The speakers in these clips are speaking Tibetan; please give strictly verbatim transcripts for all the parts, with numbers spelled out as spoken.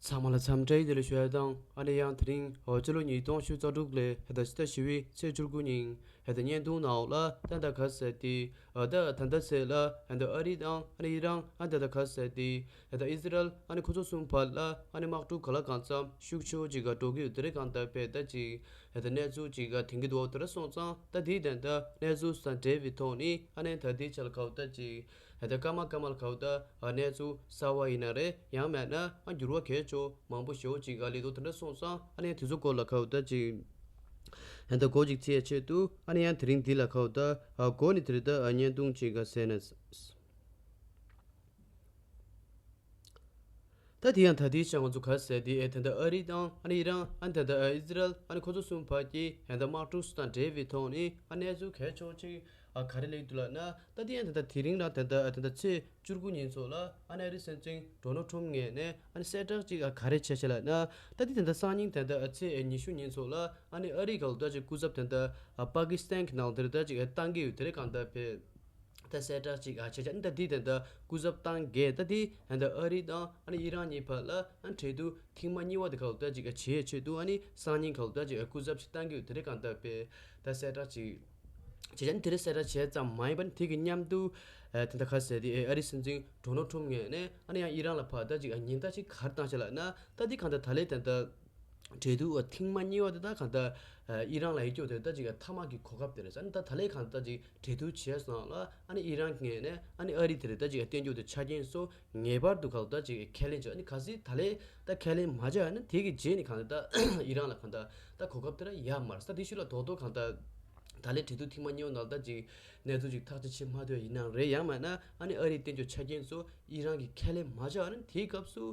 ཚང་མ་ལ་འཚམས་འདྲི་བདེ་ལེགས་ཞུ་ཡ་དང་། ཨ་ནི་ཡང་དེ་རིང་ཨོ་སྤྱི་ལོ་ཉིས་སྟོང་ཉི་ཤུ་རྩ་དྲུག་ལོའི་ད་ཕྱི་ཟླ་བཞི་པའི་ཚེས་བཅུ་དགུ་ཉིན་ད་བརྙན་ཐུང་ནང་ལ་ད་ད་ག་ཟེར་ཏེ་ཨ་ད་ད་ད་ཟེར་ལ་ཨ་ད་ཨ་རི་དང་ཨ་ནི་ཨི་རན་ཨ་ད་ད་ག་ཟེར་ཏེ་ཨ་ད་ཨི་ཟི་རལ་ཨ་ནི་ཁོ་ཚོ་གསུམ་བར་ལ་ཨ་ནི་དམག་འཁྲུག་ག་ལ་གང་འཚམ་ཤུགས་ཆེ་བོ་ཅིག་ག་འགྲོ་གི་ཡོད། དེ་རིང་གང་ལྟར་བས་ད་ཅིག་ཨ་ད་གནས་ཚུལ་ཅིག་ག་དེང་གི་འདུག་དེ་ར་སོང་ཙང་ད་དེའི་དོན་དག་གནས་ཚུལ་དང་འབྲེལ་བའི་ཐོག་ནས་ཨ་ནི་ད་དེའི་ཆ་ལ་ག་བ་ད་ཅིག་ད་ལྟ་སྐར་མ་སྐར་མ་ལ་ག་བ་ད་གནས་ཚུལ་གསར་བ་ཡིན་ན་རེད། ཡང་མེད་ན་ཨ་འགྱུར་བ་གལ་ཆེ་མང་པོ་ཞེ་པོ་ཅིག་ག་སླེབས་འདུག་དེ་འདྲ་སོང་ཙང་ཨ་ནི་དེ་ཚོ་སྐོར་ལ་ག་བ་ད་ཅིག་ད་ལྟ་སྒོ་ཅིག་ཕྱེ་ཡ་ཆེད་དུ་ཨ་ནི་ཡང་དེ་རིང་འདི་ལ་ག་བ་ད་ཨ་སྒོ་ནས་དེ་རིང་ད་ཨ་བརྙན་ཐུང་ཅིག་ག་ཟེར་ན། ད་དེ་ཡང་ད་ལྟའི་ཆ་ང་ཚོ་ག་ཟེར་དེ་ཨེ་ད་ལྟ་ཨ་རི་དང་ཨ་ནི་ཨི་རན་ཨ་ནི་ད་ལྟ་ཨི་ཟི་རལ་ཨ་ནི་ཁོ་ཚོ་གསུམ་བར་གྱི་ཨེ་ད་དམག་འཁྲུག་དང་འབྲེལ་བའི་ཐོག་ནས་ཨ་གནས་ཚུལ་གལ་ཆེ་བོ་ཅིག་ཨ་ག་རེ་སླེབས་འདུག་ལབ་ན། ད་དེ་ཡང་ད་ལྟ་དེ་རིང་ལ་ད་ལྟ་ཨ་ད་ལྟ་ཚེས་བཅུ་དགུ་ཉིན་ཚོ་ལ་ཨ་ནི་ཨ་རི་སྲིད་འཛིན་ཌོ་ནལ་ཊམ་ངོས་ནས་ཨ་ནི་གསལ་བསྒྲགས་ཅིག་ཨ་ག་རེ་བྱས་ཤག་ལབ་ན། ད་དེ་ད་ལྟ་སང་ཉིན་ད་ལྟ་ཨ་ཚེས་ཨ་ཉི་ཤུ་ཉིན་ཚོ་ལ་ཨ་ནི་ཨ་རི་ག་ལ་ད་ཅིག་སྐུ་ཚབ་ད་ལྟ་ཨ་པ་ཀི་སི་ཐན་གྱི་ནང་དེར་ད་ཅིག་ཨ་བཏང་གི་ཡོད། དེ་རིང་གང་ལྟར་བས། ད་གསལ་བསྒྲགས་ཅིག་ཨ་བྱས་བྱས་ནས་ད་འདི་ད་ལྟ་སྐུ་ཚབ་བཏང་གས། ད་འདི་ད་ལྟ་ཨ་རི་དང་ཨ་ནི་ཨི་རན་གཉིས་བར་ལ་ཨ་འབྲེལ་གཏུག་ཐེངས་མ་གཉིས་པ་དེ་ག་ལ་ད་ཅིག་ཨ་བྱེད་ཆེད་དུ་ཨ་ནི་སང་ཉིན་ག་ལ་ད་ཅིག་ཨ་སྐུ་ཚབ་ཅིག་བཏང་གི་ཡོད། དེ་རིང་གང་ལྟར་བས་ད་གསལ་བསྒྲགས་ཅིག་བྱས་བྱས་ནས་དེ་རིང་གསལ་བསྒྲགས་བྱས་ཙམ་མ་ཡིན་པར་དེ་གི་མཉམ་དུ་ཨ་དེ་ད་ག་ཟེར་དེ་ཨ་རི་སྲིད་འཛིན་ཌོ་ནལ་ཊམ་ངོས་ནས་ཨ་ནི་ཡང་ཨི་རན་ལ་ཕར་ད་ཅིག་ཨ་ཉེན་བརྡ་ཅིག་ག་རེ་བཏང་ཤག་ལབ་ན། ད་འདི་གང་ལྟར་ད་ལན་ད་ལྟ་འབྲེལ་གཏུག་ཐེངས་མ་གཉིས་པ་དེ་ད་གང་ལྟར་ཨི་རན་ལ་ཡིན་རྒྱུ་དེ་ད་ཅིག་མཐའ་མ་གི་གོ་སྐབས་དེ་རེད། ཨ་ནི་ད་ད་ལན་གང་ལྟར་ཅིག་འབྲེལ་གཏུག་བྱས་སོང་ལ། ཨ་ནི་ཨི་རན་ངོས་ནས་ཨ་ནི་ཨ་རི་དེ་རེད་ད་ཅིག་བསྟན་རྒྱུ་དེ་ཆ་རྐྱེན་སོགས་ངེས་པར་དུ་གང་ལྟར་ཅིག་ཁས་ལེན་བྱས། ཨ་ནི་གལ་སྲིད་ད་ལན་ད་ཁས་ལེན་མ་བྱས་ན་དེ་གི་རྗེས་ནས་གང་ལྟར་ད་ཨི་རན་ལ་གང་ལྟར་ད་གོ་སྐབས་དེ་ར་ཡོད་མ་རེད། ད་དེ་ཤུ་ལ་རྡོག་རྡོག་གང་ལྟར་ད་ལན་འབྲེལ་གཏུག་ཐེངས་མ་གཉིས་པ་ནང་ལ་ད་ཅིག་གནས་ཚུལ་ཅིག་ཐག་གཅོད་བྱེད་མ་ཐུབ་ཡ་ཡིན་ན་རེད། ཡང་མིན་ན་ཨ་ནི་ཨ་རིའི་བསྟན་རྒྱུ་ཆ་རྐྱེན་སོགས་ཨི་རན་གྱིས་ཁས་ལེན་མ་བྱས་ན་དེའི་སྐབས་སུ་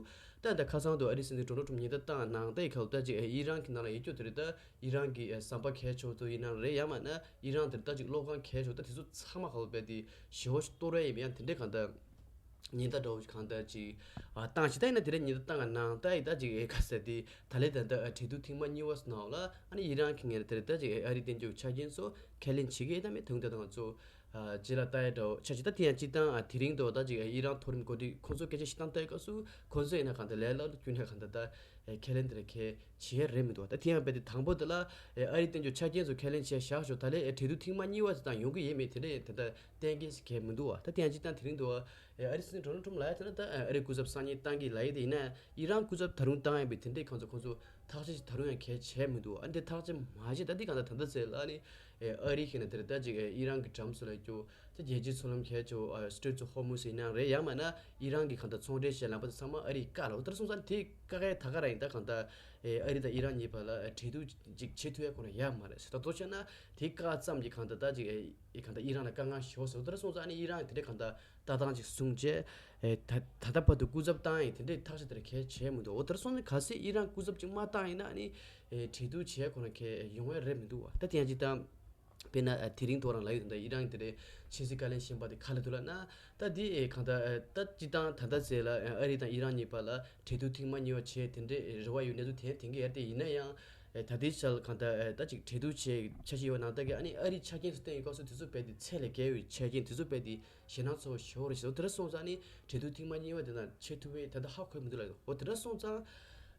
ད་ད་ཁ་སང་དུ་ཨ་རིའི་སྲིད་འཛིན་ཌོ་ནལ་ཊམ་ཉེན་བརྡ་བཏང་ནང་ལྟའི་ཁ་ལོ་ད་ཅིག་ཨི་རན་གྱི་ནང་ལ་ཡོད་རྒྱུ་དེ་རེད། ད་ཨི་རན་གྱི་ཟམ་པ་གལ་ཆེ་བོ་ཡིན་ན་རེད། ཡང་མིན་ན་ཨི་རན་དེར་ད་ཅིག་བློ་ཁོག་གལ་ཆེ་བོ་ད་དེ་ཚོ་ཚང་མ་ཁ་ལོ་རྦད་དེ་ཞེ་པོ་ཞིག་གཏོར་ཡ་ཡིན་པ་ཡང་དེ་འདྲའི་གང་ལྟར་ཉེན་བརྡ་འདྲ་བོ་ཞིག་གང་ལྟར་ཅིག་ཨ་བཏང་ཞིག་ད་ཡིན་ན་དེ་རིང་ཉེན་བརྡ་བཏང་ག་ནང་ལྟ་ཡི་ད་ཅིག་ཨེ་ག་ཟེར་དེ་ད་ལན་ད་ལྟ་འབྲེལ་གཏུག་ཐེངས་མ་གཉིས་པ་ནང་ལ་ཨ་ནི་ཨི་རན་གྱི་ངོས་ནས་དེ་རེད་ད་ཅིག་ཨ་རིའི་བསྟན་རྒྱུ་ཆ་རྐྱེན་སོགས་ཁས་ལེན་བྱེད་ཀྱི་ཡོད་ད་མེད་དུང་ད་ང་ཚོ། རྗེས་ལ་ལྟ་ཡ་འདྲ་བོ་ཆ་ཅིག་ད་དེ་ཡང་སྤྱིར་བཏང་དེ་རིང་དུ་ད་ཅིག་ཨི་རན་མཐོ་རིམ་འགོ་ཁྲིད་ཁོང་ཚོ་སྐད་ཆ་ཞིག་བཏང་ལྟའི་སྐབས་སུ་ཁོང་ཚོ་ཡིན་ན་གང་ལྟར་ལས་སླ་པོ་ཁྱོན་ནས་གང་ལྟར་ད་ཁས་ལེན་དེ་ལ་ཁས་བྱེད་ཡ་རེད་མི་འདུག་ད་དེ་ཡང་རྦད་དེ་དང་པོ་དེ་ལ་ཨ་རིའི་བསྟན་རྒྱུ་ཆ་རྐྱེན་ཚོ་ཁས་ལེན་བྱས་བཞག་ཞོག་ད་ལན་འབྲེལ་གཏུག་ཐེངས་མ་གཉིས་པ་ཞིག་བཏང་ཡོང་གི་ཡོད་མེད་དེ་འདྲ་དེ་ལྟར་གཏན་འཁེལ་ཞིག་གས་མི་འདུག་བ། ད་དེ་ཡང་སྤྱིར་བཏང་དེ་རིང་དུ་ཨ་རིའི་སྲིད་འཛིན་ཌོ་ནལ་ཊམ་ལབ་ཡ་དེ་ན་ད་ཨ་རིའི་སྐུ་ཚབ་སང་ཉིན་བཏང་གི་ལབ་ཡ་དེ་ཡིན་ན་ཨི་རན་སྐུ་ཚབ་ད་རུང་བཏང་ཡ་མེད་དེ་འདྲའི་ཁོང་ཚོ་ཁོང་ཚོ་ཐག་གཅོད་ཅིག་ད་རུང་ཡང་གལ་ཆེ་མི་འདུག་ཨ་འདི་ཐག་གཅོད་མ་བྱས་ད་འདི་གང་ལྟར་ད་ལྟ་ཚེ་ལ་ཨ་ནི་ཨ་རི་ཁེ་ན་དེར་ད་ཅིག་ཨི་རན་གྱི་འགྲམ་སུ་ལ་སྐྱོ་ད་རྒྱལ་སྤྱིའི་མཚོ་ལམ་གལ་ཆེ་བོ་Strait of Hormuz ཡིན་ན་རེད། ཡང་མིན་ན་ཨི་རན་གྱི་གང་ལྟར་ཚོང་འབྲེལ་བྱེད་ལམ་པ་དེ་ཚང་མ་ཨ་རིས་བཀག་ལ་འོ་ད་སོང་ཙང་དེ་བཀག་ཡ་ད་ག་རང་ཡིན། ད་གང་ལྟར་ཨ་རི་དང་ཨི་རན་གཉིས་བར་ལ་འབྲེལ་གཏུག་ཅིག་བྱེད་ཐུབ་ཡ་ཁོ་ན་ཡག་མ་རེད་ཟེར། ད་མདོར་བྱས་ན་དེ་བཀག་ཙམ་གྱིས་གང་ལྟར་ད་ཅིག་ཨ་གང་ལྟར་ཨི་རན་ལ་དཀའ་ངལ་ཞེ་པོ་ཟེར། འོ་ད་སོང་ཙང་ཨ་ནི་ཨི་རན་དེ་འདྲ་གང་ལྟར་ལྟ་སྟངས་ཅིག་བཟུང་རྗེས། ཨེ་ད་ད་ལྟ་བར་དུ་སྐུ་ཚབ་བཏང་ཡིན་དེ་འདྲའི་ཐག་གཅོད་དེར་གལ་ཆེ་མི་འདུག་འོ་དེར་སོང་ནས་གལ་སྲིད་ཨི་རན་སྐུ་ཚབ་ཅིག་མ་བཏང་ཡིན་ན་ཨ་ནི་ཨེ་འབྲེལ་གཏུག་བྱེད་ཁོ་ན་གལ་ཡོང་ཡ་རེད་མི་འདུག་བ། ད་དེ་ཡང་སྤྱིར་བཏང་དཔེར་ན་ཨ་དེ་རིང་ཐོ་རངས་ལ་ཡོད་ད་ཨི་རན་གྱི་དེ་འདྲའི་ཕྱི་སྲིད་བཀའ་བློན་གཞོན་པ་དེ་ག་ལ་འདུག་ལབ་ན། ད་དེ་ཨེ་གང་ལྟར་ཨེ་ད་སྤྱིར་བཏང་ད་ལྟ་ཚེ་ལ་ཨ་རི་དང་ཨི་རན་གཉིས་བར་ལ་འབྲེལ་གཏུག་ཐེངས་མ་གཉིས་པ་བྱས་དེ་འདྲའི་རེ་བ་ཡོད་གནས་ཚུལ་དེ་ཡང་དེང་གི་ཡར་ཏེ་ཡིན་ན་ཡང་ཨེ་ད་ལྟའི་ཆར་གང་ལྟར་ཨེ་ད་ཅིག་འབྲེལ་གཏུག་བྱས་འཆར་གཞི་ཡོད་ནང་ལྟར་གྱི་ཨ་ནི་ཨ་རིའི་ཆ་རྐྱེན་སུ་བསྟན་ཡོད་སྐབས་སུ་དེ་ཚོ་རྦད་དེ་ཚད་ལས་བརྒལ་བའི་ཆ་རྐྱེན་དེ་ཚོ་རྦད་དེ། ཞེད་སྣང་ཚ་བོ་ཞེ་པོ་རེད་ཟེར། དེ་འདྲ་སོང་ཙང་ནི་འབྲེལ་གཏུག་ཐེངས་མ་གཉིས་པ་དེ་ན་བྱེད་ཐུབ་པའི་ད་ལྟ་ཧ་གོ་མི་འདུག་ལབ་འོ་དེ་འདྲ་སོང་ཙང་།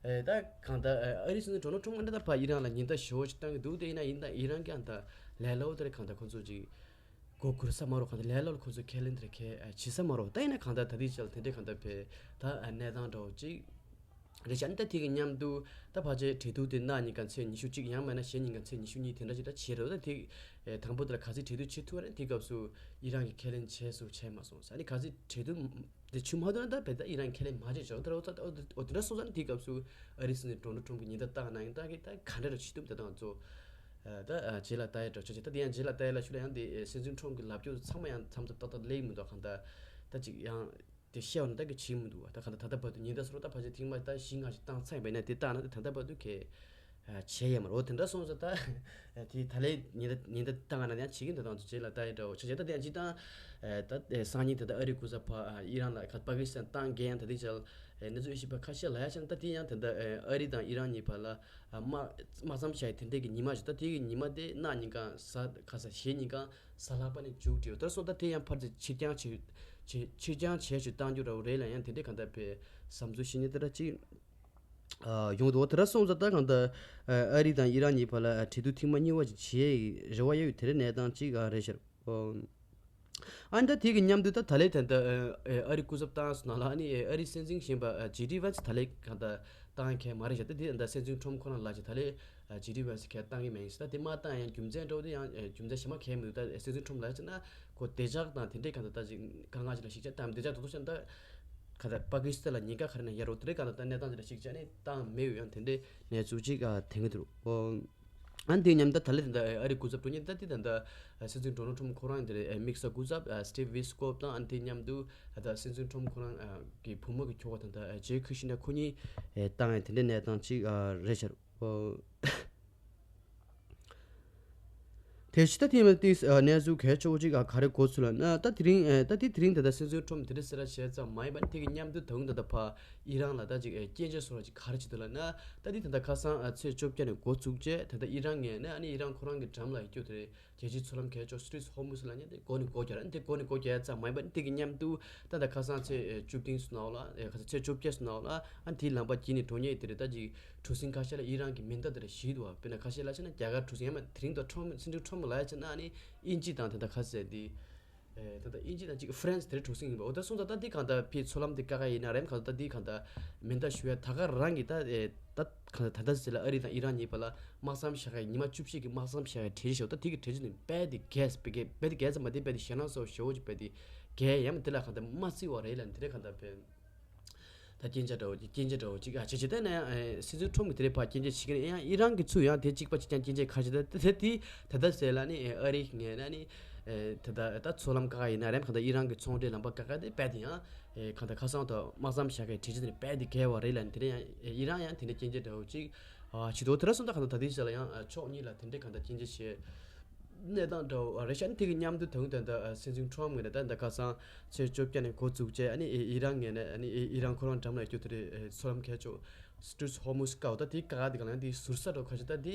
ཨེ་ད་གང་ལྟར་ཨེ་ཨ་རིའི་སྲིད་འཛིན་ཌོ་ནལ་ཊམ་ཨ་འདྲ་ལྟར་ཕར་ཨི་རན་ལ་ཉེན་བརྡ་ཞེ་པོ་ཞིག་བཏང་གི་འདུག་དེ་ཡིན་ན་ཡིན་ད་ཨི་རན་གྱི་ཨ་ད་ལས་སླ་བོ་དེ་རེད། གང་ལྟར་ཁོང་ཚོ་ཅིག་མགོ་སྒུར་ས་མ་རོགས། གང་ལྟར་ལས་སླ་བོ་ཁོང་ཚོ་ཁས་ལེན་དེ་རེད་ཁས་ཨེ་བྱེད་ས་མ་རོགས། ད་ཡིན་ན་གང་ལྟར་ད་ལྟའི་ཆར་དེ་འདྲའི་གང་ལྟར་བས་ད་ཨ་གནས་སྟངས་འདྲ་བོ་ཅིག་རེད་ཤག་ཨ་ནི་ད་དེ་གི་མཉམ་དུ་ད་ཕལ་ཆེར་འབྲེལ་གཏུག་དེ་གནངས་ཉིན་གང་ཚེས་ཉི་ཤུ་གཅིག་ཡང་མིན་ན་གཞེས་ཉིན་གང་ཚེས་ཉི་ཤུ་གཉིས་དེ་འདྲ་ཅིག་ད་བྱེད་རེད། ད་དེ་ཨེ་དང་པོ་དེ་ལ་ག་ཚོད་འབྲེལ་གཏུག་བྱེད་ཐུབ་པ་རེད། དེ་སྐབས་སུ་ཨི་རན་གྱིས་ཁས་ལེན་བྱས་སོང་བྱས་མ་སོང་ཟེར། ཨ་ནི་ག་ཚོད་འབྲེལ་གཏུག་དེ་བྱུང་མ་ཐུབ་ན་ད་བས་ད་ཨི་རན་གྱིས་ཁས་ལེན་མ་བྱས་ཆོག་ད་འོ་ད་འོ་དེ་འདྲ་སོང་ཙང་ཨ་ནི་དེ་སྐབས་སུ་ཨ་རིའི་སྲིད་འཛིན་ཌོ་ནལ་ཊམ་གྱིས་ཉེན་བརྡ་བཏང་གནང་ཡིན། ད་གི་ད་ག་འདྲ་རེ་བྱེད་ཐུབ་ད་ད་ང་ཚོ་ཨ་ད་ཨ་རྗེས་ལ་ལྟ་ཡ་འདྲ་ཆོག་ཅིག་ད་དེ་ཡང་རྗེས་ལ་ལྟ་ཡ་ལ་ཤུ་ལ་ཡང་དེ་ཨེ་སྲིད་འཛིན་ཊམ་གྱི་ལབ་རྒྱུ་ཚང་མ་ཡང་མཚམས་མཚམས་ཏག་ཏག་སླེབས་མི་འདུག་གང་ལྟར་ད་ཅིག་ཡང་། དེ་བཤད་པ་ནི་ད་གི་བྱེད་མི་འདུག་བ། ད་ག་ད་ད་ལྟ་བར་དུ་ཉེན་བརྡ་སོགས་ད་ཕལ་ཆེར་ཐེངས་མ་ད་བཞི་ལྔ་ཞིག་བཏང་ཚར་ཡིན་པ་ཡིན་ན་དེ་བཏང་ན་དེ་ད་ལྟ་བར་དུ་གས་བྱས་ཡོད་མ་རེད། འོ་དེ་འདྲ་སོང་ཙང་ད་དེ་ད་ལན་ཉེན་བརྡ་ཉེན་བརྡ་བཏང་ན་ཡང་བྱེད་ཀྱི་འདུག་དང་དུ་རྗེས་ལ་ལྟ་ཡི་འདྲ་བོ་ཆ་བྱས་ད་དེ་ཡང་སྤྱིར་བཏང་ད་སང་ཉིན་ད་ལྟ་ཨ་རི་སྐུ་ཚབ་ཕ་ཨི་རན་ལ་ཁ་པ་ཀི་སི་ཐན་བཏང་གས་ཡང་ད་དེ་ཆ་ལ་གནས་ཚུལ་ཨེ་ཤི་པ་ཁ་ཤས་ལ་ཡ་ཆ་ན་ད་དེ་ཡང་དེ་འདྲ་ཨ་རི་དང་ཨི་རན་གཉིས་བར་ལ་དམག་དམག་མཚམས་བཞག་ཡི་དེ་འདྲས་ཀྱི་ཉི་མ་ཞིག་ད་དེ་གི་ཉི་མ་དེ་གནངས་ཉིན་གང་གཟའ་ག་ས་གཞེས་ཉིན་གང་གཟའ་ལྷག་པ་ནས་མཇུག་བསྒྲིལ་ཡོད། ད་སོང་ད་དེ་ཡང་ཕར་ཚུར་ཕྱིར་འགྱངས་བྱེད་བྱེད་ཕྱིར་འགྱངས་བྱས་ཞུ་བཏང་རྒྱུ་འདྲ་བོ་རེད་ལ་ཡང་དེ་འདྲས་གང་ལྟར་བས་བསམ་ཚུལ་བཤད་ཉེན་དེ་འདྲ་ཅིག་ཡོང་འདུག་དེ་འདྲ་སོང་ཙང་ད་གང་ལྟར་ཨ་རི་དང་ཨི་རན་གཉིས་བར་ལ་འབྲེལ་གཏུག་ཐེངས་མ་གཉིས་པ་ཅིག་བྱེད་ཡས་རེ་བ་ཡོད་དེ་འདྲའི་གནས་སྟངས་ཅིག་རེད་ཤག་ཨ་ནི་ད་དེ་གི་མཉམ་དུ་ད་ད་ལན་ད་ལྟ་ཨ་རི་སྐུ་ཚབ་བཏང་སོང་ན་ལ་ཨ་ནི་ཨ་རི་སྲིད་འཛིན་གཞོན་པ་ཇེ་ཌི་ཝན་སི་ད་ལན་གང་ལྟར་བཏང་མཁན་མ་རེད་ཤག་ད་དེ་ད་སྲིད་འཛིན་ཁྲོམ་ཁོ་རང་ལ་ཅིག་ད་ལན་ཇེ་ཌི་ཝན་སི་གང་བཏང་གི་མེད་ཡིན་ཟེར། ད་དེ་མ་བཏང་ཡང་རྒྱུ་མཚན་འདྲ་བོ་དེ་ཡང་རྒྱུ་མཚན་གཞན་མ་གང་ཡང་མི་འདུག་ད་སྲིད་འཛིན་ཁྲོམ་ལ་ཅིག་ན་ཁོ་བདེ་འཇགས་དང་དེ་འདྲའི་གང་ལྟར་ད་ཅིག་དཀའ་ངལ་ཅིག་ལ་ཞིག་ཆ་དང་བདེ་འཇགས་དོ་དོ་ཤ་ད་གང་ལྟར་པ་ཀི་སི་ཐན་ལ་ཉེན་ཁ་ག་རེ་ན་ཡ་རོ་དེ་འདྲའི་གང་ལྟར་ད་གནས་སྟངས་ཅིག་ལ་ཞིག་ཆ་ནས་བཏང་མེད་ཡང་དེ་འདྲའི་གནས་ཚུལ་ཅིག་ཐོན་གི་འདུག་ཨ་ནི་དེ་མཉམ་ད་ད་ལན་ད་ལྟ་ཨ་རི་སྐུ་ཚབ་འགྲོ་མཁན་ད་དེ་ད་ལྟ་སྲིད་འཛིན་ཌོ་ནལ་ཊམ་ཁོ་རང་དེ་རེད། དམིགས་བསལ་སྐུ་ཚབ་སི་ཊིབ་ཝི་སི་ཀོབ་དང་ཨ་ནི་དེ་མཉམ་དུ་ད་ལྟ་སྲིད་འཛིན་ཁྲོམ་ཁོ་རང་གི་བུ་མོ་གི་ཁྱོ་ག་དང་ད་ལྟ་ཇེ་ཁུ་ཤི་ན་ཁོ་གཉིས་བཏང་ཡ་དེ་འདྲའི་གནས་སྟངས་ཅིག་རེད་ཤག་དེ་ཕྱི་ད་ཐེངས་མ་ཏིས་གནས་ཚུལ་གལ་ཆེ་བོ་ཅིག་ག་རེ་གོ་ཚུལ་ལ་ན་ད་དེ་རིང་ད་དེ་དེ་རིང་ད་ལྟ་སྲིད་འཛིན་ཁྲོམ་དེ་འདྲ་སེ་ར་བྱས་ཙམ་མ་ཡིན་པ་ནི་དེ་གི་མཉམ་དུ་ད་དུང་ད་ལྟ་ཕ་ཨི་རན་ལ་ད་ཅིག་སྐྱོན་བརྗོད་བཟོ་ར་ཅིག་ག་རེ་བྱེད་འདུག་ལབ་ན། ད་དེ་ད་ལྟ་ཁ་སང་ཚེས་བཅོ་བརྒྱད་ནས་འགོ་བཙུགས་རྗེས་ད་ལྟ་ཨི་རན་ངོས་ནས་ཨ་ནི་ཨི་རན་ཁོ་རང་གི་འགྲམ་ལ་ཡོད་རྒྱུ་དེ་རེད། རྒྱལ་སྤྱིའི་མཚོ་ལམ་གལ་ཆེ་སི་ཊྲེ་ཊི་ཧོར་མུ་སི་ལབ་མཁན་དེ་འགོ་ནས་སྒོ་རྒྱག་ར་དེ་འགོ་ནས་སྒོ་རྒྱག་ཡ་ཙམ་མ་ཡིན་པ་ནི་དེ་གི་མཉམ་དུ་ད་ལྟ་ཁ་སང་ཚེས་བཅུ་བདུན་སོང་ན་འོ་ལ་ཁ་སང་ཚེས་བཅོ་བརྒྱད་སོང་ན་འོ་ལ་ཨ་དེའི་ལམ་པ་བརྒྱུད་ནས་འགྲོ་མཁན་དེ་རེད། ད་ཅིག་གྲུ་གཟིངས་ཁ་ཤས་ལ་ཨི་རན་གྱི་མེ་མདའ་དེ་འདྲ་བཞག་འདུག་བ། དཔེར་ན་ཁ་ཤས་ལ་བྱས་ན་རྒྱ་གར་གྲུ་གཟིངས་ཡང་མ་དེ་རིང་ད་ཁྲོམ་སྲིད་འཛིན་ཁྲོམ་ལ་ཡ་བྱས་ན་ཨ་ནི་དབྱིན་ཇི་དང་དེ་འདྲ་ཁ་ཤས་དེ། ད་ལྟ་དབྱིན་ཇི་དང་གཅིག་ཧྥ་རན་སི་དེ་འདྲའི་གྲུ་གཟིངས་ཡིན་པ། འོ་ད་སོང་ཙང་ད་འདི་གང་ལྟར་ཕའི་མཚོ་ལམ་དེ་བཀག་ཡ་ཡིན་ན་རེམ་གང་ལྟར་ད་འདི་གང་ལྟར་མེ་མདའ་གཞུ་ཡ་ད་ག་རང་གི་ད་ད་གང་ལྟར་ད་ལྟ་ཟེར་ལ་ཨ་རི་དང་ཨི་རན་གཉིས་བར་ལ་དམག་མཚམས་བཞག་ཡ་ཉི་མ་བཅུ་བཞི་གི་དམག་མཚམས་བཞག་ཡ་གྲོས་གཞི་ཞིག་ད་དེ་གི་གྲོས་གཞི་ནི་རྦད་དེ་རྒྱས་རྦད་དེ་རྒྱས་ཙམ་མ་དེ་རྦད་དེ་ཞེད་སྣང་ཚ་བོ་ཞེ་བོ་ཅིག་རྦད་དེ་རྒྱས་ཡ་མ་དེ་ལ་གང་ལྟར་མ་བརྩི་བ་རེད་ལ་དེ་འདྲ་གང་ལྟར་བས། ད་སྐྱོན་ཆ་འདྲ་བོ་སྐྱོན་ཆ་འདྲ་བོ་ཅིག་ཨ་བྱེད་བྱེད་ད་ནས་སྲིད་འཛིན་ཁྲོམ་གྱི་དེ་རེད་ཕ་སྐྱོན་ཆ་བྱེད་ཀྱི་ཡང་ཨི་རན་གྱི་ཚུར་ཡང་དེ་གཅིག་པ་གཅིག་རྐྱང་སྐྱོན་ཆ་ཁ་ཤས་ད་དེ་དེ་ད་ལྟ་ཟེར་ལ་ནི་ཨ་རི་ངས་ན་ནི་ད་ལྟ་ད་མཚོ་ལམ་བཀག་ཡིན་ན་རེམ་གང་ལྟར་ཨི་རན་གྱི་ཚོང་འབྲེལ་ལམ་པ་བཀག་ག་དེ་རྦད་དེ་ཡང་གང་ལྟར་ཁ་སང་ད་དམག་མཚམས་བཞག་གའི་གྲོས་གཞི་དེ་རྦད་དེ་འགལ་བ་རེད་ལ་ནི་དེ་རེད། ཡང་ཨི་རན་ཡང་དེ་འདྲ་སྐྱོན་ཆ་འདྲ་བོ་ཅིག་བྱེད་དོ། དེ་ར་སོང་ད་གང་ལྟར་ད་ལྟའི་ཆ་ལ་ཡང་ཕྱོགས་གཉིས་ལ་དེ་འདྲ་གང་ལྟར་སྐྱོན་ཆ་བྱེད། གནས་སྟངས་འདྲ་བོ་རེད་ཤག་ནི་དེ་གི་མཉམ་དུ་ད་དུང་ད་ལྟ་སྲིད་འཛིན་ཁྲོམ་ངོས་ནས་ད་ལྟ་ཁ་སང་ཚེས་བཅོ་བརྒྱད་ནས་འགོ་བཙུགས་རྗེས་ཨ་ནི་ཨི་རན་ངོས་ནས་ཨ་ནི་ཨི་རན་ཁོ་རང་འགྲམ་ལ་ཡོད་རྒྱུ་དེ་རེད། མཚོ་ལམ་ཁ་ཕྱོགས་སི་ཊྲེ་ཊི་ཧོར་མུ་སི་བཀག་འོ་ད་དེ་བཀག་དེ་ག་ལ་ཡང་དེ་ཟུར་ས་འདྲ་བོ་ཁ་ཤས་ད་དེ་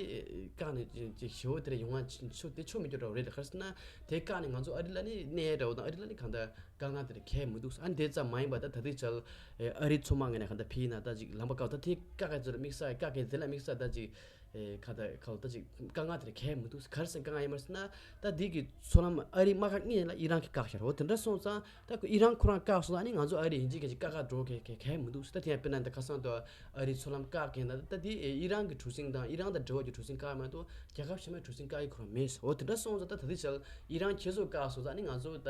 བཀག་ནས་ཅིག་ཞེ་བོ་དེ་རེད་ཡོང་བ་ཆོ་དེ་ཆོ་མི་སྐྱོ་འདྲ་བོ་རེད་ལ་ག་རེ་ཟེར་ན་དེ་བཀག་ནས་ང་ཚོ་ཨ་རི་ལ་ནི་གནས་འདྲ་བོ་དང་ཨ་རི་ལ་ནི་གང་ལྟར་དཀའ་ངལ་དེ་འདྲ་གང་ཡང་མི་འདུག་ཨ་ནི་དེ་ཙམ་མ་ཡིན་པ་ད་ད་ལྟའི་ཆར་ཨ་རིའི་མཚོ་དམག་ངོས་ནས་གང་ལྟར་ཕི་ཡིན་ན་ད་ཅིག་ལམ་པ་བཀག་ད་དེ་བཀག་གི་ཚོད་ལ་དམིགས་བསལ་བཀག་གི་དེ་ལ་དམིགས་བསལ་ད་ཅིག་ཨེ་ཁ་ད་ཁ་ད་ཅིག་དཀའ་ངལ་དེ་འདྲ་གང་ཡང་མི་འདུག་ག་རེ་ཟེར་དཀའ་ངལ་ཡིན་མ་ཟེར་ན་ད་འདི་གི་མཚོ་ལམ་ཨ་རིའི་དམག་སྒར་གཉིས་ལ་ཨི་རན་གྱིས་བཀག་བཞག་རོ། དེ་འདྲ་སོང་ཙང་ད་ཁོ་ཨི་རན་ཁོ་རང་བཀག་སོང་ཙང་ཨ་ནི་ང་ཚོ་ཨ་རི་ཡིན་གཅིག་མིན་གཅིག་བཀག་ག་འགྲོ་གི་གང་ཡང་མི་འདུག་ད་དེ་ཡང་དཔེར་ན་ད་ཁ་སང་དུ་ཨ་རིའི་མཚོ་ལམ་བཀག་གི་ན་ད་དེ་ཨི་རན་གྱི་གྲུ་གཟིངས་དང་ཨི་རན་དང་འབྲེལ་བ་གྱི་གྲུ་གཟིངས་བཀག་མ་གཏོགས་རྒྱལ་ཁབ་གཞན་མའི་གྲུ་གཟིངས་བཀག་གི་ཁོ་རང་མེད་ཟེར། འོ་དེ་འདྲ་སོང་ཙང་ད་ད་ལྟའི་ཆར་ཨི་རན་ཁྱེད་ཚོ་བཀག་སོང་ཙང་ཨ་ནི་ང་ཚོ་ད་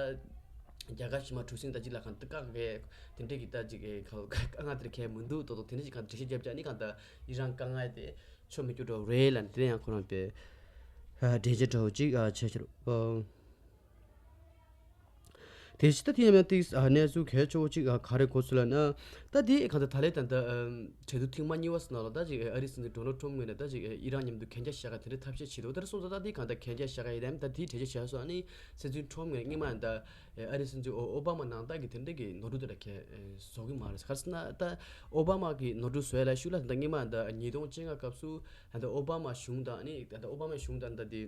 རྒྱལ་ཁབ་གཞན་མ་གྲུ་གཟིངས་ད་ཅིག་ལ་གང་ལྟར་བཀག་གི་དེ་འདྲས་ཀྱི་ད་ཅིག་ཁ་དཀའ་ངལ་དེ་འདྲ་གང་ཡང་མི་འདུག་ཏོག་ཏོག་དེ་འདྲས་ཀྱི་གང་འགྲེལ་བཤད་བརྒྱབ་ཀྱང་ཨ་ནི་གང་ལྟར་ཨི་རན་དཀའ་ངལ་དེ་ཆོ་མི་རྒྱུ་འདྲ་བོ་རེད་ལབ་ནས་དེ་ཡང་ཁོ་རང་པའི་འགྲེལ་བཤད་འདྲ་བོ་ཅིག་བྱས་ཤག་དེ་ཕྱི་ད་ཐེངས་མ་ཏིག་གནས་ཚུལ་གལ་ཆེ་བོ་ཅིག་ག་རེ་གོ་ཚུལ་ལབ་ན། ད་དེ་གང་ལྟར་ད་ལན་ད་ལྟ་གྲོས་བསྡུར་ཐེངས་མ་གཉིས་པ་ཟེར་ན་ལ་ད་ཅིག་ཨ་རིའི་སྲིད་འཛིན་ཌོ་ནལ་ཊམ་ངོས་ནས་ད་ཅིག་ཨི་རན་མཉམ་དུ་གན་རྒྱ་བཞག་ག་དེ་འདྲའི་ཐབས་ཤེས་བྱེད་འདུག་དེ་སོང་ཙང་ད་དེ་གང་ལྟར་གན་རྒྱ་བཞག་ག་ཡིན་ནའང་ད་དེའི་གྲོས་ཆོད་བཞག་སོང་། ཨ་ནི་སྲིད་འཛིན་ཊམ་ངོས་ནས་སྔོན་མ་ད་ཨ་རིའི་སྲིད་འཛིན་ཨོ་ཨོ་བྷ་མ་ནང་ལྟར་གྱི་དེ་འདྲ་གི་ནོར་འཁྲུལ་དེ་འདྲ་གང་ཡང་བཟོ་གི་མ་རེད། ག་རེ་ཟེར་ན་ད་ཨོ་བྷ་མ་གི་ནོར་འཁྲུལ་བཟོ་ཡ་ལ་ཤུགས་ལ་ད་སྔོན་མ་ད་ཉིས་སྟོང་བཅོ་ལྔ་སྐབས་སུ་ད་ཨོ་བྷ་མ་གཞུང་དང་ཨ་ནི་ད་ཨོ་བྷ་མ་གཞུང་དང་ད་དེ།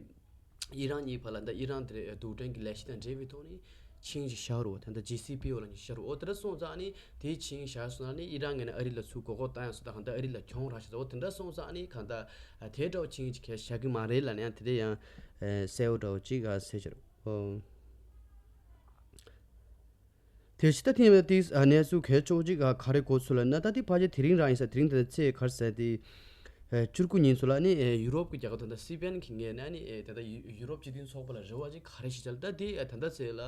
ཨི་རན་གཉིས་བར་ལ་ད་ཨི་རན་དེ་རྡུལ་ཕྲན་གྱི་ལས་གཞི་དང་འབྲེལ་བའི་ཐོག་ནས་ཆིངས་ཤིག་བཞག་རོགས། ད་ལྟ་ཇེ་སི་པི་ཨོ་ལབ་ནས་བཞག་རོགས། འོ་དེ་འདྲ་སོང་ཙང་ཨ་ནི་དེའི་ཆིངས་བཞག་སོང་ཙང་ཨ་ནི་ཨི་རན་ངོས་ནས་ཨ་རི་ལ་ཚུར་མགོ་སྐོར་བཏང་ཡག་སོང་ད་གང་ལྟར་ཨ་རི་ལ་གྱོང་རག་ཤག་འོ་དེ་འདྲ་སོང་ཙང་ཨ་ནི་གང་ལྟར་དེ་འདྲ་བོ་ཆིངས་ཤིག་གང་ཡང་བཞག་གི་མ་རེད་ལབ་ནས་ཡང་དེ་འདྲ་ཡང་གསལ་བོ་འདྲ་བོ་ཅིག་གསལ་བཤད་རོགས། དེ་ཕྱི་ད་ཐེངས་མ་ཏིག་གནས་ཚུལ་གལ་ཆེ་བོ་ཅིག་ག་རེ་གོ་ཚུལ་ལབ་ན། ད་དེ་ཕལ་ཆེར་དེ་རིང་རང་ཡིན་ས། དེ་རིང་ད་ཚེས་ག་རེ་ཟེར་དེ། བཅུ་དགུ་ཉིན་ཚོ་ལ་ནི་ཡུ་རོབ་ཀྱི་རྒྱལ་ཁབ་ད་ལྟ་སི་པེན་གྱི་ངོས་ནས་ནི་ད་ལྟ་ཡུ་རོབ་སྤྱི་མཐུན་ཚོགས་པ་ལ་རེ་བ་ཅིག་ག་རེ་ཞིག་བྱས་ལ། ད་དེ་ད་ལྟ་ཚེས་ལ་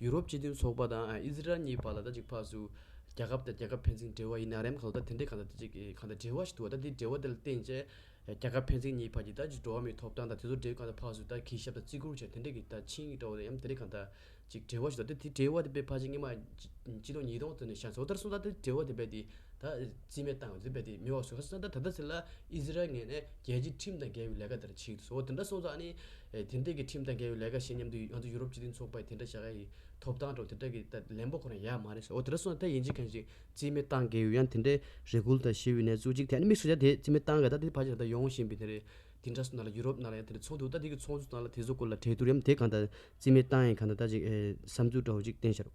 ཡུ་རོབ་སྤྱི་མཐུན་ཚོགས་པ་དང་ཨི་ཟི་རལ་གཉིས་བར་ལ་ད་ཅིག་ཕར་ཚུར་རྒྱལ་ཁབ་དང་རྒྱལ་ཁབ་ཕན་ཚུན་འབྲེལ་བ་ཡིན་ན་རེམ་གང་ལྟར་དེ་འདྲའི་གང་ལྟར་ད་ཅིག་གང་ལྟར་འབྲེལ་བ་ཞིག་འདུག་བ། ད་དེ་འབྲེལ་བ་དེ་ལ་བརྟེན་བྱས། རྒྱལ་ཁབ་ཕན་ཚུན་གཉིས་བར་གྱི་ད་ཅིག་འགྲོ་བ་མིའི་ཐོབ་ཐང་དང་དེ་ཚོ་འབྲེལ་གང་ལྟར་ཕར་ཚུར་ད་གུས་ཞབས་དང་བརྩི་བཀུར་བྱས་དེ་འདྲ་གི་ད་ཆིངས་ཡིག་འདྲ་བོ་དང་ཡང་དེ་འདྲ་གང་ལྟར་ཅིག་འབྲེལ་བ་ཞིག་དང་དེ་དེ་འབྲེལ་བ་དེ་དཔེ་ཕལ་ཆེར་སྔོན་མ་སྤྱི་ལོ་ཉིས་སྟོང་དེ་ནས་བཞག་སོང་། ད་སོང་ད་དེ་འབྲེལ་བ་དེ་རྦད་དེ་ད་རྩིས་མེད་བཏང་ཡོད་དེ་རྦད་དེ་མེད་པ་བཟོས་ཁ་སོང་། ད་ད་ལྟ་ཚེ་ལ་ཨི་ཟི་རལ་ངོས་ནས་རྒྱལ་སྤྱིའི་ཁྲིམས་དང་འགལ་བའི་ལས་ཀ་དེ་འདྲ་བྱེད་ཀྱི་འདུག་སོང་། དེ་འདྲ་སོང་ཙང་ཨ་ནི་དེ་འདྲ་གི་ཁྲིམས་དང་འགལ་བའི་ལས་ཀ་བྱེད་མཉམ་དུ་ང་ཚོ་ཡུ་རོབ་སྤྱི་མཐུན་ཚོགས་པ་དེ་འདྲ་བྱ་ག་ཡི་ཐོབ་ཐང་འདྲ་བོ་དེ་འདྲ་གི་ད་ལན་པོ་ཁོ་རང་ཡག་མ་རེད་ཟེར། འོ་དེ་འདྲ་སོང་ད་ཡིན་གཅིག་མིན་གཅིག་རྩིས་མེད་བཏང་གི་ཡོད། ཡང་དེ་འདྲའི་རེ་སྐུལ་དང་ཞུས་པའི་གནས་ཚུལ་གཅིག་དེ་ནི་དམིགས་སུ་བྱས་དེ་རྩིས་མེད་བཏང་གི་ད་དེ་ཕལ་ཆེར་ད་ཡོང་བཞིན་པའི་དེ་རེད། དེ་འདྲ་སོང་ན་ལ་ཡུ་རོབ་ནང་ལ་ཡང་དེ་འདྲ་ཚོགས་འདུ་ད་དེ་གི་ཚོགས་འདུ་ནང་ལ་དེ་ཚོ་སྐོར་ལ་གྲོས་བསྡུར་ཡང་དེ་གང་ལྟར་རྩིས་མེད་བཏང་ཡིན་གང་ལྟར་ད་ཅིག་བསམ་ཚུལ་འདྲ་བོ་ཅིག་བསྟན་ཤར།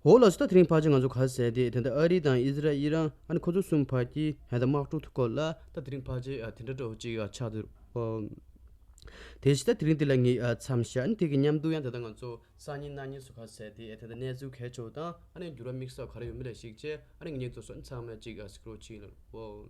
འོ་ལགས་སོ། ད་དེ་རིང་ཕལ་ཆེར་ང་ཚོ་ག་རེ་ཟེར་དེ་དེ་འདྲ་ཨ་རི་དང་ཨི་ཟི་རལ་ཨི་རན་ཨ་ནི་ཁོ་ཚོ་གསུམ་བར་གྱི་ཧན་ད་དམག་འཁྲུག་ཐུག་སྐོར་ལ་ད་དེ་རིང་ཕལ་ཆེར་དེ་འདྲ་འདྲ་བོ་ཅིག་ཆགས་འདུག་ཨོ། དེ་བཞིན་ད་དེ་རིང་འདི་ལ་ངས་མཚམས་བཞག་ཨ་ནི་དེ་གི་མཉམ་དུ་ཡང་ད་ལྟ་ང་ཚོ་སང་ཉིན་གནངས་ཉིན་སུ་ག་ཟེར་དེ་ཨེ་ད་ལྟ་གནས་ཚུལ་གལ་ཆེ་བ་དང་ཨ་ནི་འགྱུར་བ་དམིགས་བསལ་ག་རེ་ཡོད་མེད་ལ་གཞིགས་བྱས་ཨ་ནི་ངེད་ཚོ་སོན་ཚང་མ་ཅིག་སི་ཀྲོལ་བྱེད་ལ་འོ།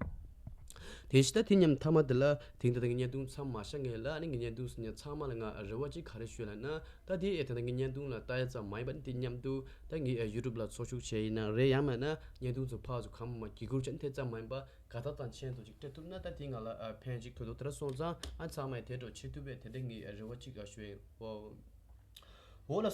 དེ་བཞིན་ད་དེ་མཉམ་མཐའ་མ་དེ་ལ་དེང་ད་ལྟ་ངའི་བརྙན་ཐུང་མཚམས་མ་བཞག་སྔོན་ལ་ཨ་ནི་ངའི་བརྙན་ཐུང་གཟིགས་མཁན་ཚང་མ་ལ་ང་རེ་བ་ཅིག་ག་རེ་ཞུ་ལབ་ན་ད་དེ་ཨེ་ད་ལྟ་ངའི་བརྙན་ཐུང་ལ་ལྟ་ཡ་ཙམ་མ་ཡིན་པ་ནི་དེ་མཉམ་དུ་ད་ངའི་ཡུ་ཊུབ་ལ་འཚོ་བཞུགས་བྱས་ཡིན་ན་རེད། ཡང་མིན་ན་བརྙན་ཐུང་ཚོ་ཕར་ཚུར་གང་མང་བརྒྱུད་བསྐུར་བྱས་ནས་དེ་ཙམ་མ་ཡིན་པ་དགའ་རྟགས་དང་མཆན་ཚོ་ཅིག་སྤྲད་ཐུབ་ན་ད་དེ་ང་ལ་ཕན་ཅིག་ཐོགས་འདུག་དེ་འདྲ་སོང་ཙང་ཨ་ཚང་མས་དེ་འདྲ་བྱེད་ཐུབ་པའི་དེ་འདྲ་ངའི་རེ་བ་ཅིག་ཞུ་ཡིན། འོ་ལགས་སོ།